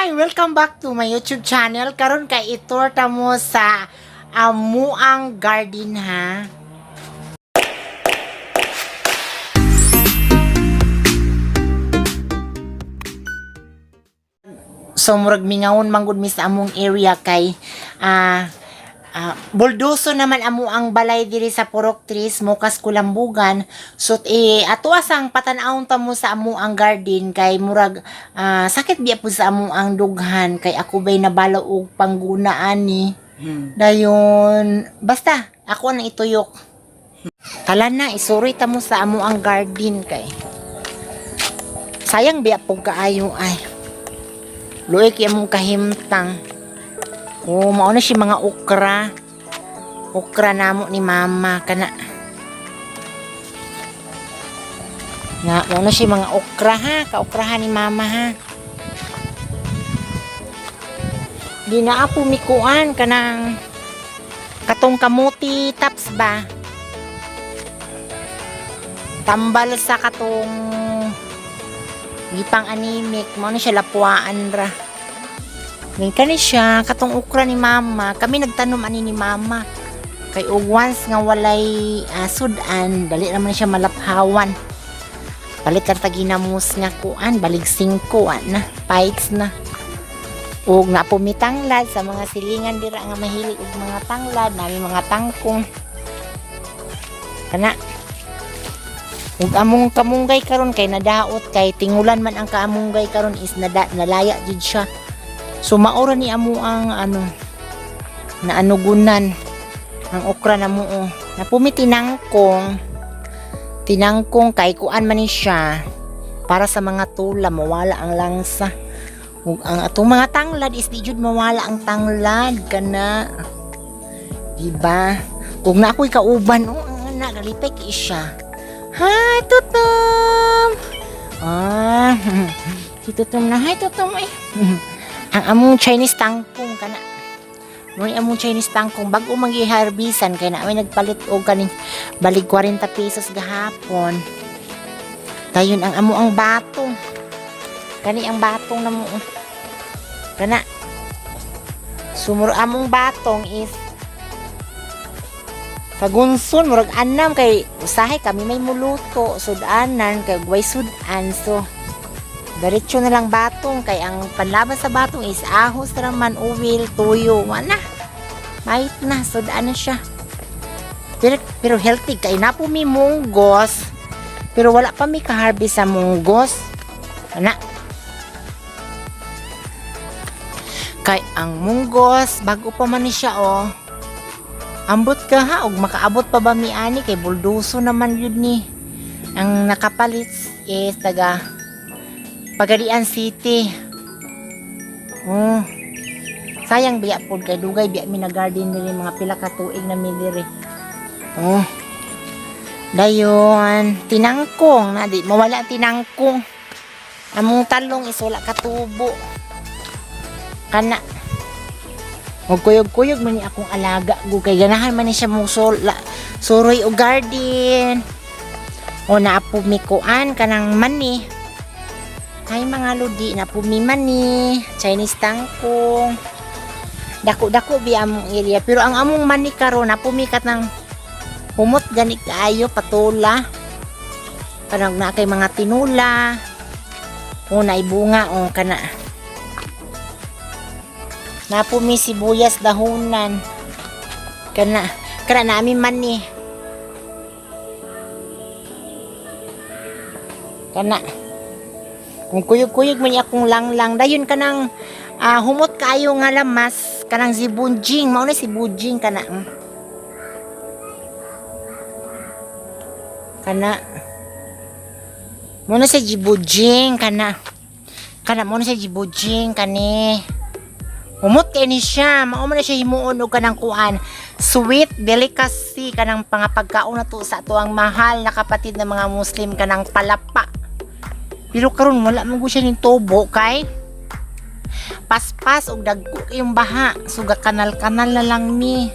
Hi! Welcome back to my YouTube channel. Karon kay iturta mo sa Amuang Garden, ha. So murag mingawon man gud mi sa among area kay buldoso naman amo ang balay diri sa Purok Tres, Mokas, Kulambugan. So eh ato asang patan-awon ta mo sa amo ang garden kay murag sakit biya pud sa amo ang dughan kay ako bay nabalo og pangguna ani. Dayon basta ako nang ituyok. Tala na isuri ta mo sa amo ang garden kay sayang biya pug kaayo ay. Luoy kay among kahimtang. Oh, mao na siya mga okra. Okra namo ni mama kana. Nga, mao na siya mga okra ha, kaokrahan ni mama ha. Di na ako mikuan kanang katong kamuti tops ba. Tambal sa katong gipang anemic, mao na siya lapuan ra. Ngayon kani siya, katong okra ni mama, kami nagtanom ani ni mama. Kay og once nga walay sudan, dali naman siya malaphawan. Palit ra ta ginamos nga kuan, balig 5 na, fights na. Ug napumitanglad sa mga silingan dira nga mahilig og mga tanglad, nami mga tangkong. Kana. Ug among kamunggay karon kay nadaot kay tingulan man ang kamunggay karon is nalaya jud siya. So maura ni amo ang ano na anugunan ang okra na mo oh. Napumi tinangkong tinangkong kay kuan man ni siya para sa mga tula mawala ang langsa. Ug ang atong mga tanglad is di jud mawala ang tanglad kana. Diba? Kung na ako'y kauban, oh, ang anak, galipay kay siya. Hi, Tutom! Ah, si Tutom na. Hi, Tutom eh. Ang among Chinese tangkong kana. Mo ni among Chinese tangkong bago magiharbisan kay na may nagpalit og kaning balig 40 pesos gahapon. Dayon ang amo ang batong. Kani ang batong namo. Kana. Sumuro among batong is sa gunson murag anam kay usahay kami may muluto sudanan kay way sudan, so diretso na lang batong kay ang panlaban sa batong is ahos raman, uwil, tuyo, wala mahit na sudan na siya, pero healthy kay na po mi munggos, pero wala pa mi ka-harvest sa munggos ana kay ang munggos bago pa man ni siya oh. Ambot ka ha, og makaabot pa ba mi ani kay bulduso naman yun ni. Ang nakapalit is taga Pagadian City. Oh. Sayang biya pod kay dugay biya mi na garden diri, mga pila ka tuig na mi diri. Oh. Dayon, tinangkong na di mawala ang tinangkong. Among talong is wala katubo. Kana. Og kuyog-kuyog man ni akong alaga go kay ganahan man ni siya mo suroy og garden. O naapo mi kuan kanang mani. Ay mga ludi, naapo mi mani, Chinese tangkong. Dako-dako bi among area pero ang among mani karon naapo mi kat ng humot gani kaayo patula. Kanang na kay mga tinula. O naibunga o kana. Napumi sibuyas dahunan. Kana kana nami mani. Kana. Kung kuyog-kuyog man niya akong langlang dayon kanang humot kaayo nga lamas kanang sibunjing mao na si bujing kana. Kana. Mao na si jibujing kana. Kana mao na si jibujing kani. Humot kay ni siya, mao man na siya himuon og kanang kuan. Sweet delicacy kanang pangapagkaon na to sa ato ang mahal na kapatid na mga Muslim kanang palapa. Pero karon wala man gud siya ning tubo kay paspas og dagko kayong baha. So kanal-kanal na lang mi.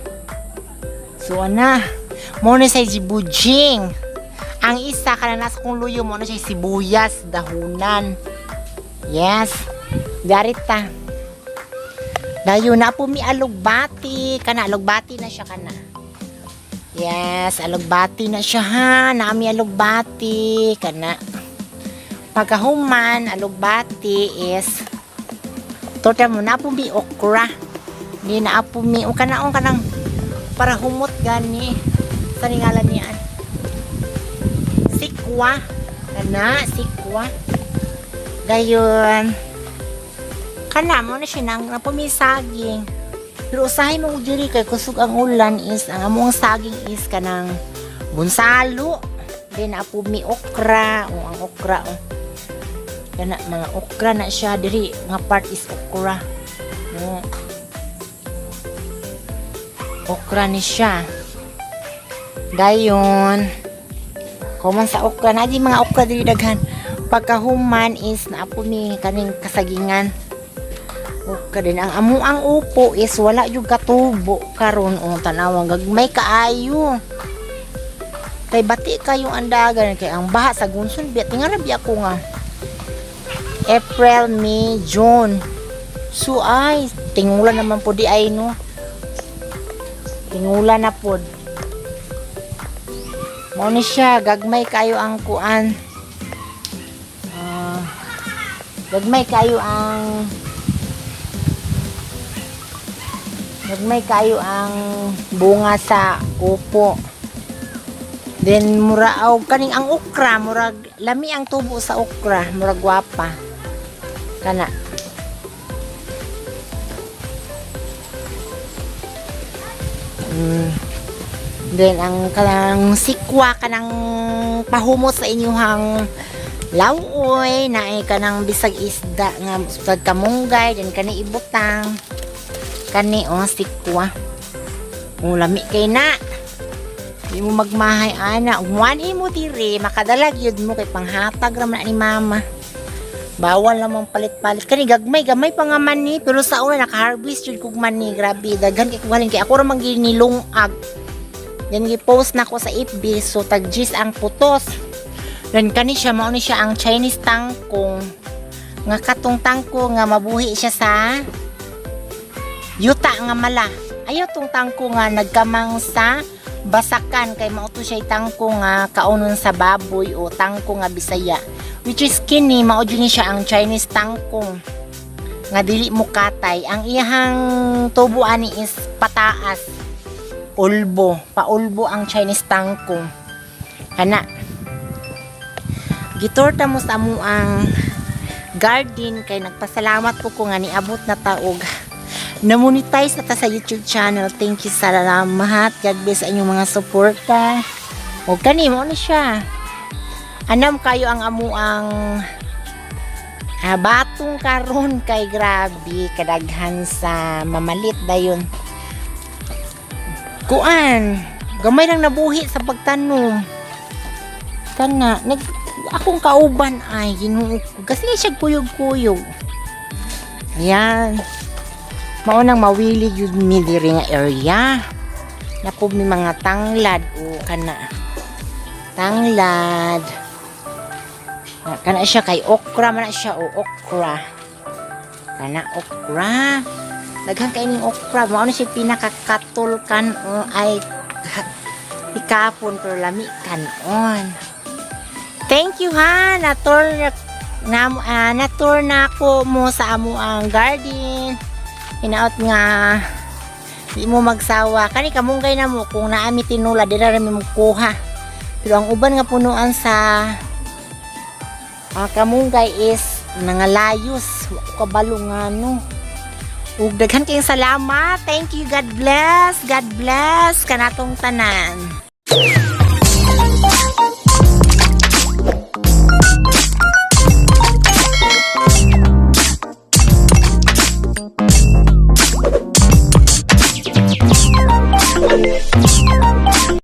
So ana, mo na sa jibujing. Ang isa kana nasa kong luyo mo na siya sibuyas dahunan. Yes. Garita. Dayon na po mi alugbati. Kana alugbati na siya kana. Yes, alugbati na siya ha. Naami alugbati kana. Pagkahuman, alugbati is torta mo na po mi okra. Di na po mi o kanaon kanang para humot gani sa ngalan niyan. Sikwa. Kana, sikwa. Dayon. Kana mo na siya nang napumisaging. Pero usahay mo diri kay kusog ang ulan is ang among saging is kanang bunsalo. Then apo mi okra o ang okra o. Kana mga okra na siya diri nga part is okra. No. Okra ni siya. Dayon. Common sa okra na di mga okra diri daghan. Pagkahuman is naapo mi kaning kasagingan. Okra din ang amo ang upo is wala jud katubo karon o tanawang gagmay kaayo. Kay bati kayong andagan kay ang baha sa Gunson biya tingala biya ko nga April, May, June. So ay tingulan naman po di ay no. Tingulan na pod. Mao ni siya gagmay kayo ang kuan. Ah, gagmay kayo ang bunga sa upo. Then mura aw kaning ang okra murag lami ang tubo sa okra, murag gwapa. Kana. Then ang kanang sikwa kanang pahumot sa inyuhang lawoy naay kanang bisag isda nga bisag kamunggay then kani ibutang kani oh sikwa. Oh, lami kay na. Di mo magmahay ana. Umuanhi mo diri, makadalag yun mo kay panghatag ra man na ni mama. Bawal namang palit-palit. Kani gagmay, gamay pa nga man ni. Pero sa una naka-harvest yun kog man ni. Grabe, daghan kay kuhalin kay ako ra man ginilungag. Then gi-post na ko sa FB so tag gis ang putos. Then kani siya mao ni siya ang Chinese tangkong nga katong tangko nga mabuhi siya sa yuta nga mala. Ayaw tong tangko nga nagkamang sa basakan kay mao to siya tangko nga kaunon sa baboy o tangko nga Bisaya. Which is kini mao jud ni siya ang Chinese tangkong nga dili mo katay. Ang iyahang tubo ani is pataas. Ulbo, paulbo ang Chinese tangkong. Kana. Gitorta mo sa amuang garden kay nagpasalamat po ko nga niabot na taog na-monetize na ta sa YouTube channel. Thank you sa lahat. God bless sa inyong mga suporta. O kani mo ni siya. Anam kayo ang amuang batong karon kay grabe kadaghan sa mamalit dayon. Kuan, gamay lang nabuhi sa pagtanom. Kana nag akong kauban ay Ginoo ko. Kasi siya kuyog-kuyog. Ayan. Mao nang mawili jud mi diri nga area. Napob mi mga tanglad o kana. Tanglad. Na, kana siya kay okra man na siya o okra. Kana okra. Daghan kay ning okra. Mao na siya pinakakatol kan o ay ikapon pero lami kanon. Thank you ha. Na-tour na, na, na-tour na ko mo sa amo ang garden. Hinaot nga di mo magsawa. Kani kamunggay na mo kung naami tinula dira ra mi mo kuha. Pero ang uban nga punuan sa kamunggay is nangalayos. Wa ko kabalo nga no. Ug daghan kayong salamat. Thank you. God bless. God bless kanatong tanan.